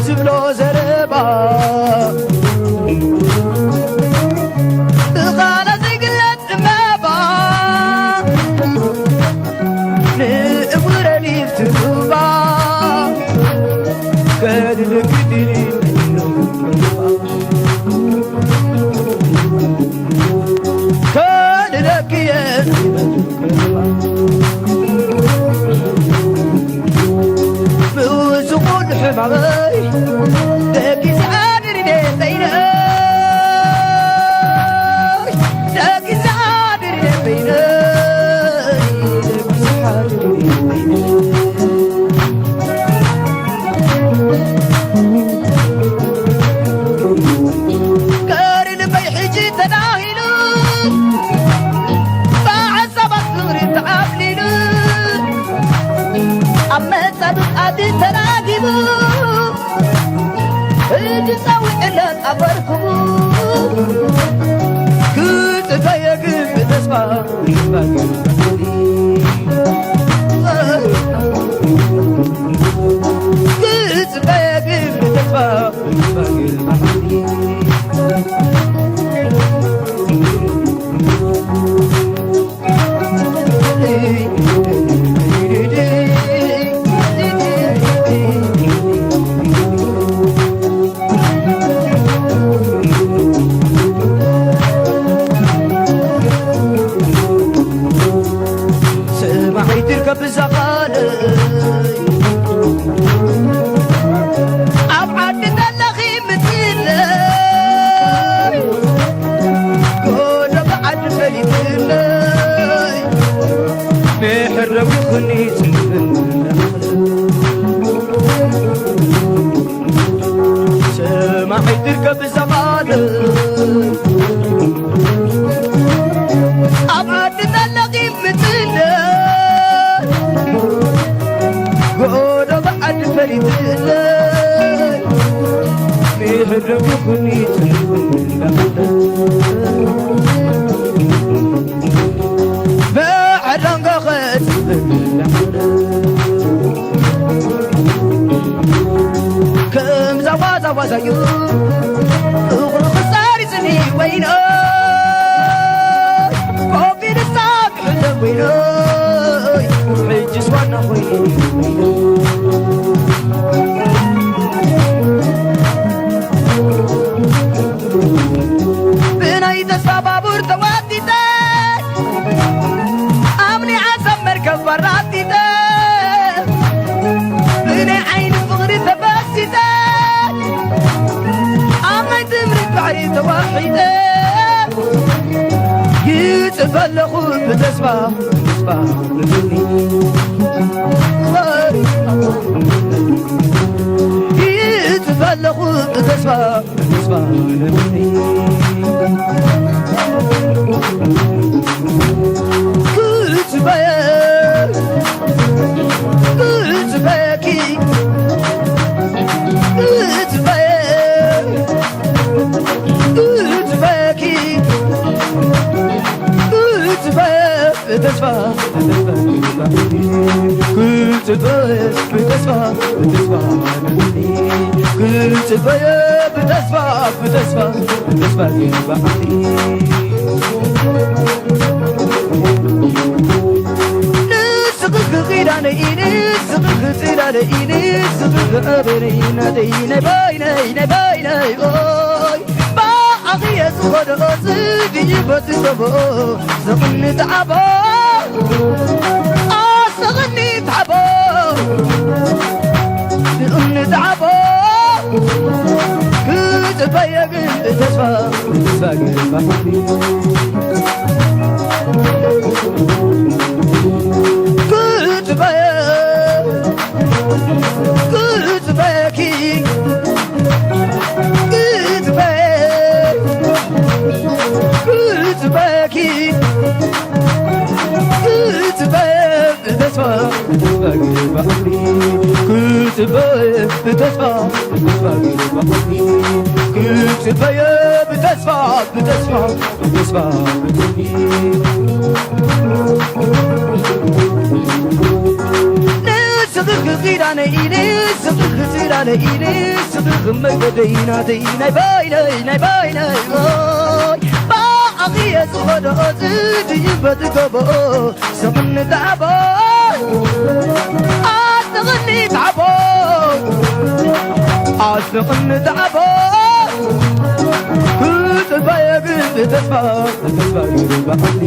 ዝብሎ ዘረባ ብቓላት ዘይግለጽ እምበባ ንእውረ ሊፍትባ ከድልግድል ከድለግየ ብዝኹሉ ሕማመይ ደጊ ዝሓድር በይነይ፣ ደጊ ዝሓድር በይነይ፣ ደጊ ዝሓድር በይነይ። ገሪ ልበይ ሕጂ ተዳሂሉ፣ ብሓሳባት ፍቕሪ ተዓብሊሉ፣ ኣብ መጻብብ ኣዲ ተራጊቡ፣ ሕጂ ጸዊዕለን ኣበርክቡ። ክጽበየ ግን ብተስፋ ክጽበየ ግን ብተስፋ ስማዒ ትርከብ ብዛ ቓለይ ኣብ ዓዲ ዘለኺ ምጽለይ ጎዶ ብዓዲ ፈሊጥለይ ምሕረው ይኹኒ ጽንብል ሰማይ ትርከብ ብዛ ቓለይ ኣብ ዓዲ ዘለኺ ምጽለይ ጎዶ ብዓዲ ፈሊጥለይ ምሕረው ይኹኒ ጽንብል ብዕዳንጋኸ ከም ዛዋዛዋዛዩ እኽሉ ክሳሪ ጽኒ ወይኖ ኮፊ ንሳ ክሕለ ወይኖ ሕጅስ ዋና ኮይኑ ብናይ ተስፋ ባቡር ተዋጢጠ ኣብ ናይ ዓሰብ መርከብ ኣራጢጠ ብናይ ዓይኒ ፍቕሪ ተበሲጠ ኣብ ናይ ትምኒት ባሕሪ ተዋሒጠ ይጽበ ኣለኹ ብተስፋ ብተስፋ ብትኒ ይጽበ ኣለኹ ብተስፋ ብተስፋ ንብኒ ክጽበየ ክጽበየኪ ክጽበየ ክጽበየኪ ክጽበየ ብተስፋ ክጽበየ ብተስፋ ብተስፋ ክጽበየ ብተስፋ ብተስፋ ብተስፋ ይባዓል ንስኽኺ ኪዳነይ ንስኽኺ ጽላለይ ንስኽኺ ኣበረይ ናተይ ናይ ባይነይ ናይ ባይነይ ኦይ ብኣኺ እየ ዝኾዶ ዝድይቦ ዝሰቦ ዝቕንት ዓቦ ኣስቕንት ዓቦ ዝቕንት ዓቦ ክጽበየ ግን ብተስፋ ብተስፋ ግን ባሕሪ ክጽበየ ክጽበየኪ ክጽበየ ክጽበየኪ ክጽበየ ብተስፋ ብተስፋ ግባዕኒ ክጽበየ ብተስፋ ብተስፋ ግባዕኒ ክጽበየ ብተስፋ ብተስፋ ብተስፋ ብትኒ ስኽኽ ኪዳነይ ኢሊ፣ ስኽኽ ኪዳነይ ኢሊ፣ ስኽኽ መገደይ ናተይ ናይ ባይነይ፣ ናይ ባይነይ፣ ኦይ። ብኣኺ እየ ዝኸዶ ዝድይበት ጎቦ፣ ስኽኒ ተዓቦ፣ ኣስኽኒ ተዓቦ፣ ኣስኽኒ ተዓቦ። ተስፋ የብዝ ተስፋ፣ ተስፋ ይርበኣኒ።